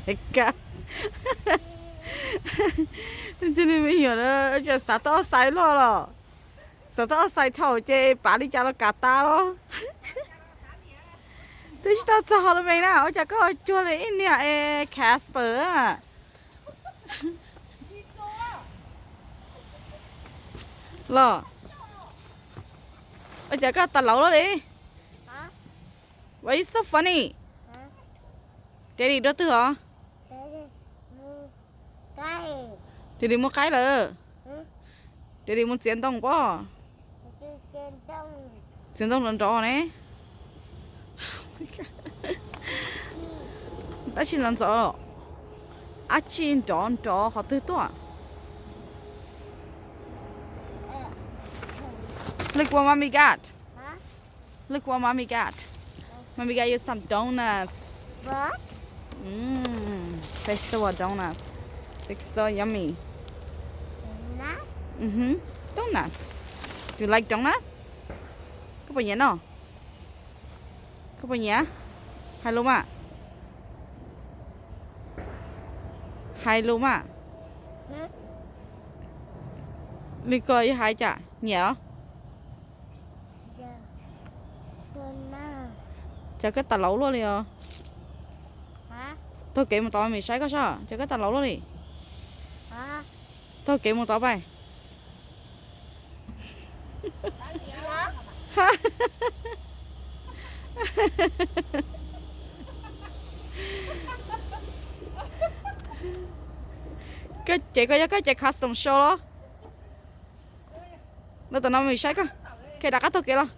Ka, tus me nyuam no xav tau xais luaj los, xav tau xais thaum ces pav li cas los kav tas los. Twb tsis tau txog Halloween na, ua cas koj cuag li ib niag es Casper a? Los, ua cas koj tas laus luaj li? Why you so funny? Daddy dua twg os? Daddy mus qaib lawm. Daddy mus txiav ntoo pob. Txiav ntoo nrov nrov ne. Dab tsi ntxov ntxov? Dab tsi nrov nrov qhov twg tuaj? Look what mommy got. Look what mommy got. Mommy got you some donuts. Mm, taste the donut. It's so yummy. Mm-hmm. Donut. Do you like donuts? Koj puas nyiam noj? Koj puas nyiam? Hais lus mas. Hais lus mas. Li ko yuav hais cas, nyiam os? Cas koj tas laus luaj li os? Taug kev mus tod, mam saib koj sab, cas koj tas laus luaj li. Taug kev mus tod pais. Koj cev, koj yog koj cev custom shop los? Los tom no mam saib koj, koj rov qab taug kev los.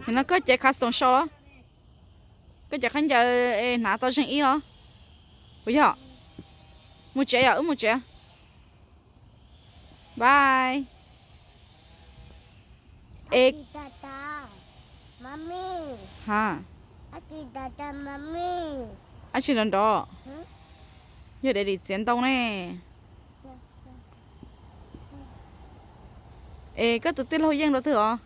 No koj cev custom shop los? Koj cev khaub ncaws hnav tau zeeg ib los? Puas yog? Mus tsev yom, wb mus tsev. Bye. Dab tsi nrov nrov? Yog Daddy txiav ntoo ne. Es koj tus tij laug Yeej dua twg os?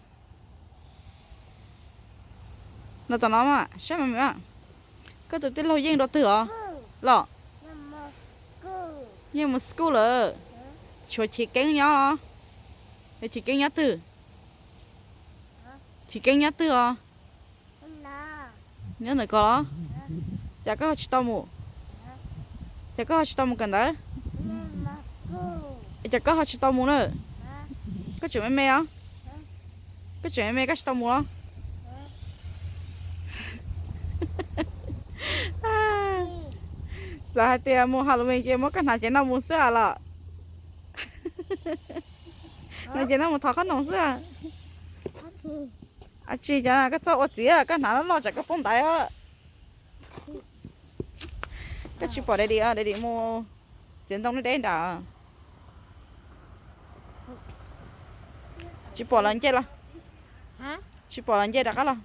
Los tom no mas saib mas, koj tus tij laug Yeej dua twg os? Los, Yeej mus school lawm. Tshuav Chiv Keeb nyob los? Es Chiv Keeb nyob twg? Chiv Keeb nyob twg os? Nyob ntawm ko los? Cas koj ho tsis tau mus? Cas koj ho tsis tau mus kawm ntawv? Cas koj ho tsis tau mus na? Koj tseem me me os. Koj tseem me me koj tsis tau mus los? Xav hais tias mus Halloween ces muab koj hnav cev noj mus xwb los? Hnav cev noj mus thov qhob noom xwb. Ab tsi, cov koj txhob ua txiv, koj hnav loj loj tsam koj poob ntaiv. Koj tsis pom Daddy os, Daddy mus txiav ntoo deb deb nram. Tsis pom los nce los. Tsis pom los nce rov qab los.